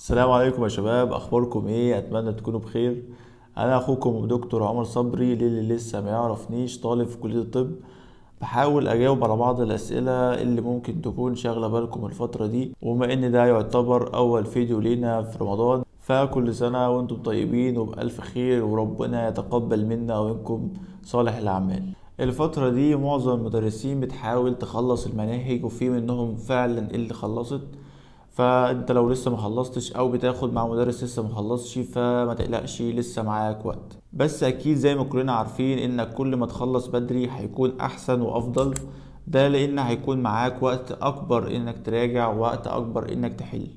السلام عليكم يا شباب، اخباركم ايه؟ اتمنى تكونوا بخير. انا اخوكم دكتور عمر صبري، للي لسه ما يعرفنيش طالب في كلية الطب. بحاول اجاوب على بعض الاسئلة اللي ممكن تكون شاغلة بالكم الفترة دي، وبما ان ده يعتبر اول فيديو لينا في رمضان، فكل سنة وانتم طيبين وبألف خير، وربنا يتقبل منا ومنكم صالح الاعمال. الفترة دي معظم المدرسين بتحاول تخلص المناهج، وفي منهم فعلا اللي خلصت. فانت لو لسه ما خلصتش او بتاخد مع مدرس لسه ما خلصش فما تقلقش، لسه معاك وقت. بس اكيد زي ما كلنا عارفين انك كل ما تخلص بدري هيكون احسن وافضل، ده لان هيكون معاك وقت اكبر انك تراجع ووقت اكبر انك تحل.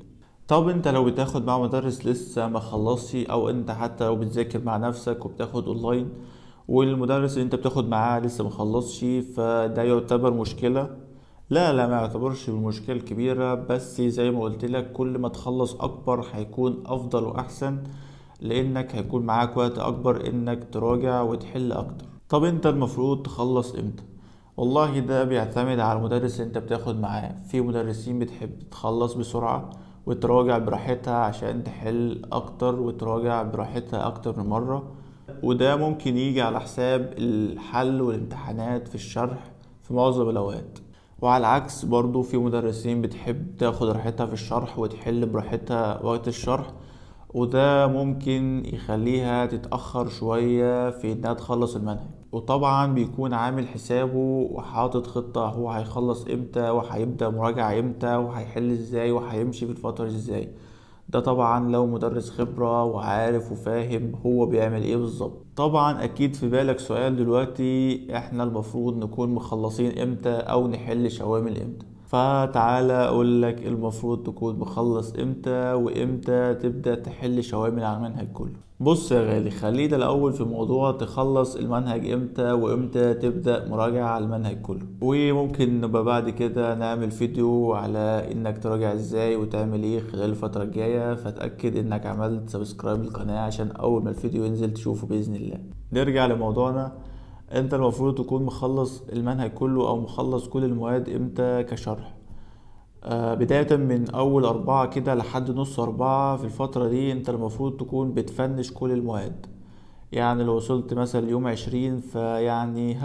طب انت لو بتاخد مع مدرس لسه ما خلصش، او انت حتى لو بتذاكر مع نفسك وبتاخد اونلاين والمدرس اللي انت بتاخد معاه لسه ما خلصش، فده يعتبر مشكلة؟ لا لا، ما يعتبرش بالمشكلة الكبيرة، بس زي ما قلت لك كل ما تخلص أكبر هيكون أفضل وأحسن، لأنك هيكون معاك وقت أكبر إنك تراجع وتحل أكتر. طب أنت المفروض تخلص إمتى؟ والله ده بيعتمد على المدرس اللي أنت بتاخد معاه. في مدرسين بتحب تخلص بسرعة وتراجع براحتها عشان تحل أكتر وتراجع براحتها أكتر من مرة، وده ممكن يجي على حساب الحل والامتحانات في الشرح في معظم الأوقات. وعلى العكس برضو في مدرسين بتحب تاخد راحتها في الشرح وتحل براحتها وقت الشرح، وده ممكن يخليها تتأخر شوية في انها تخلص المنهج. وطبعا بيكون عامل حسابه وحاطط خطة هو هيخلص امتى وهيبدأ مراجعة امتى وهيحل ازاي وهيمشي في الفترة دي ازاي. ده طبعا لو مدرس خبرة وعارف وفاهم هو بيعمل ايه بالظبط. طبعا اكيد في بالك سؤال دلوقتي، احنا المفروض نكون مخلصين امتى او نحل شوامل امتى؟ فتعالى اقول لك المفروض تكون مخلص امتى وامتى تبدأ تحل شوامل على المنهج كله. بص يا غالي، خلينا الاول في موضوع تخلص المنهج امتى وامتى تبدأ مراجعة على المنهج كله، وممكن نبقى بعد كده نعمل فيديو على انك تراجع ازاي وتعمل ايه خلال الفترة الجاية. فتأكد انك عملت subscribe للقناة عشان اول ما الفيديو ينزل تشوفه بإذن الله. نرجع لموضوعنا، انت المفروض تكون مخلص المنهج كله او مخلص كل المواد امتى كشرح؟ بداية من أول 4 كده لحد نص 4. في الفترة دي أنت المفروض تكون بتفنش كل المواد. لو وصلت مثلا يوم 20 فيعني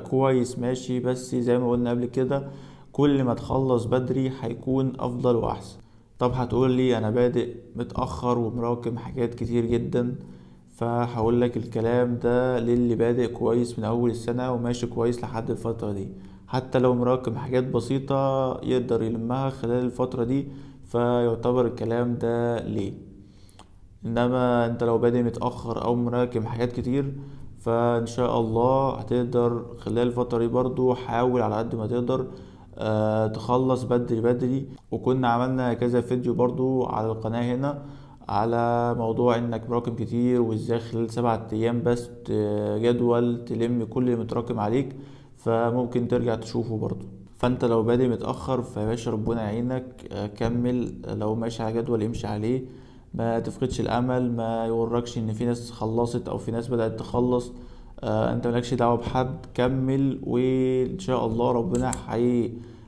كويس ماشي، بس زي ما قلنا قبل كده كل ما تخلص بدري هيكون أفضل وأحسن. طب هتقول لي أنا بادئ متأخر ومراكم حاجات كتير جدا، فهقول لك الكلام ده للي بادئ كويس من أول السنة وماشي كويس لحد الفترة دي، حتى لو مراكم حاجات بسيطة يقدر يلمها خلال الفترة دي فيعتبر الكلام ده ليه. إنما أنت لو بادئ متأخر أو مراكم حاجات كتير فإن شاء الله هتقدر خلال الفترة دي برضو. حاول على قد ما تقدر تخلص بدري بدري. وكنا عملنا كذا فيديو برضو على القناة هنا على موضوع انك مراكم كتير وازاي خلال 7 ايام بس جدول تلم كل اللي متراكم عليك، فممكن ترجع تشوفه برضو. فانت لو بادئ متأخر فيا باشا ربنا يعينك، كمل. لو ماشي على جدول امشي عليه، ما تفقدش الامل، ما يوركش ان في ناس خلصت او في ناس بدأت تخلص، انت مالكش دعوة بحد، كمل وان شاء الله ربنا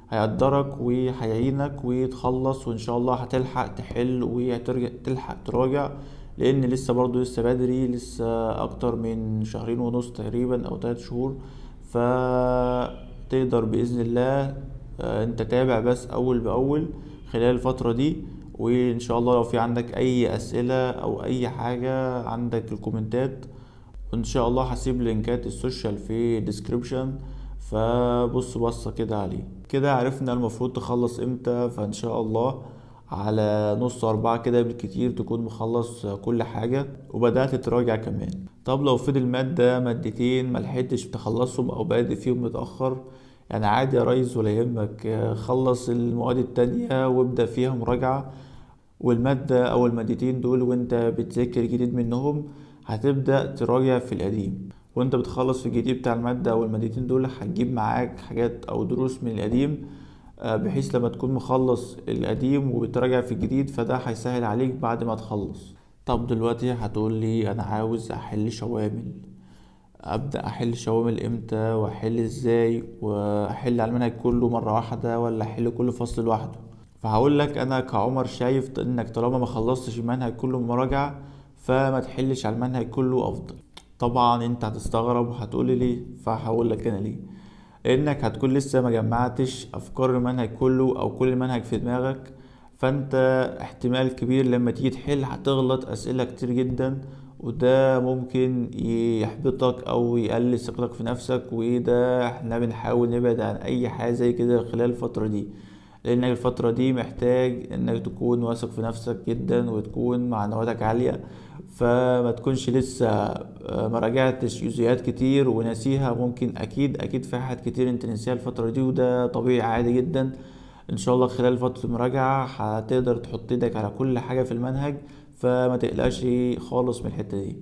هيقدرك وهيعينك وتخلص، وان شاء الله هتلحق تحل وهترجع تلحق تراجع، لان لسه برضو لسه بدري، لسه اكتر من شهرين ونص تقريبا او 3 شهور، فتقدر باذن الله. انت تابع بس اول باول خلال الفترة دي، وان شاء الله لو في عندك اي اسئلة او اي حاجة عندك الكومنتات، وان شاء الله هسيب لينكات ال social في description، فبص بصة كده عليه. كده عرفنا المفروض تخلص امتى، فان شاء الله على نص 4 كده بالكتير تكون مخلص كل حاجة وبدأت تراجع كمان. طب لو فضل مادة مادتين ملحقتش تخلصهم او بادئ فيهم متأخر، عادي يا ريس ولا يهمك، خلص المواد التانية وابدأ فيها مراجعة، والمادة او المادتين دول وانت بتذاكر جديد منهم هتبدأ تراجع في القديم، وانت بتخلص في الجديد بتاع المادة او المادتين دول هتجيب معاك حاجات او دروس من القديم، بحيث لما تكون مخلص القديم وبتراجع في الجديد فده هيسهل عليك بعد ما تخلص. طب دلوقتي هتقول لي انا عاوز احل شوامل، ابدأ احل شوامل امتى واحل ازاي واحل على المنهج كله مرة واحدة ولا احل كل فصل لوحده؟ فهقول لك انا كعمر شايف انك طالما ما خلصتش المنهج كله مراجعة فما تحلش على المنهج كله افضل. طبعا انت هتستغرب وهتقولي ليه، فهقول لك انا ليه. لانك هتكون لسه ما جمعتش افكار المنهج كله او كل المنهج في دماغك، فانت احتمال كبير لما تيجي تحل هتغلط اسئلة كتير جدا، وده ممكن يحبطك او يقلل ثقتك في نفسك، وده احنا بنحاول نبعد عن اي حاجة زي كده خلال الفترة دي، لانك الفترة دي محتاج انك تكون واثق في نفسك جدا وتكون معنوياتك عالية، فما تكونش لسه ما راجعتش جزئيات كتير وناسيها. ممكن اكيد في حاجات كتير انت ناسيها الفترة دي، وده طبيعي عادي جدا. ان شاء الله خلال فترة المراجعة هتقدر تحط ايدك على كل حاجة في المنهج، فما تقلقش خالص من الحتة دي.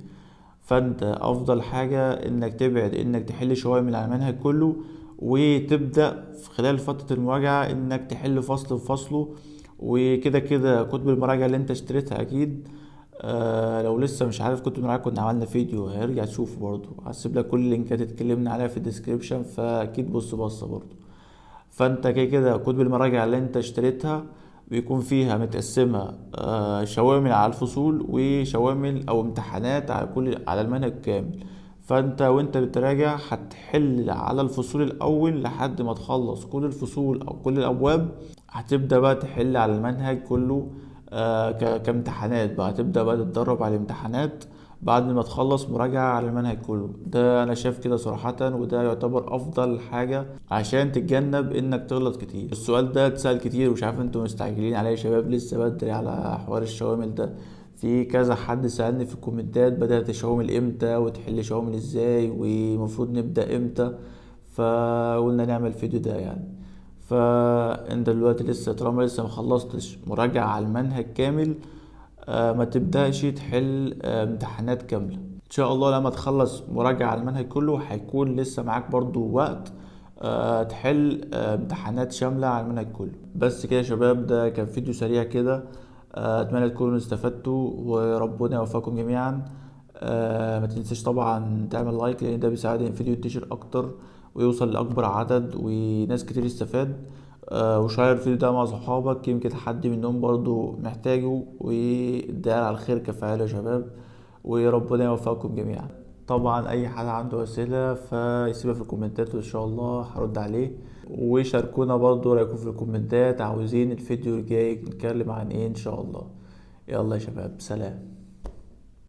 فانت افضل حاجة انك تبعد انك تحل شوية من على المنهج كله، وتبدأ في خلال فترة المراجعة انك تحل فصل بفصله. وكده كده كتب المراجعة اللي انت اشتريتها اكيد، لو لسه مش عارف كتب المراجعة كنا عملنا فيديو هيرجع تشوفه برضو، هسيب لك كل اللينكات اتكلمنا عليها في ال description، فاكيد بص بصة برضو. فانت كده كده كتب المراجعة اللي انت اشتريتها بيكون فيها متقسمة، شوامل على الفصول وشوامل او امتحانات على المنهج كامل. فانت وانت بتراجع هتحل على الفصول الاول لحد ما تخلص كل الفصول او كل الابواب، هتبدأ بقى تحل على المنهج كله، كامتحانات بقى، هتبدأ بقى تتدرب على الامتحانات بعد ما تخلص مراجعة على المنهج كله. ده انا شايف كده صراحة، وده يعتبر افضل حاجة عشان تتجنب انك تغلط كتير. السؤال ده اتسأل كتير ومش عارف انتوا مستعجلين عليه يا شباب، لسه بدري على حوار الشوامل ده. في كذا حد سألني في الكومنتات بدأت الشوامل امتى وتحل شوامل ازاي ومفروض نبدأ امتى، فقلنا نعمل فيديو ده. فانت دلوقتي لسه طالما لسه ما خلصتش مراجعة على المنهج كامل، ما تبدأش تحل امتحانات كاملة. ان شاء الله لما تخلص مراجعة على المنهج كله هيكون لسه معاك برضو وقت، تحل امتحانات شاملة على المنهج كله. بس كده يا شباب، ده كان فيديو سريع كده، اتمنى تكونوا استفدتوا وربنا يوفقكم جميعا. ما تنساش طبعا تعمل like، لان ده بيساعد ان الفيديو ينتشر اكتر ويوصل لاكبر عدد وناس كتير يستفاد. وشير الفيديو ده مع صحابك، يمكن حد منهم برضو محتاجه، وده على الخير كفاعله يا شباب، وربنا يوفقكم جميعا. طبعا اي حد عنده اسئله فيسيبها في الكومنتات وان شاء الله هرد عليه، وشاركونا برضو رايكم في الكومنتات، عاوزين الفيديو الجاي نتكلم عن ايه ان شاء الله. يلا يا شباب، سلام.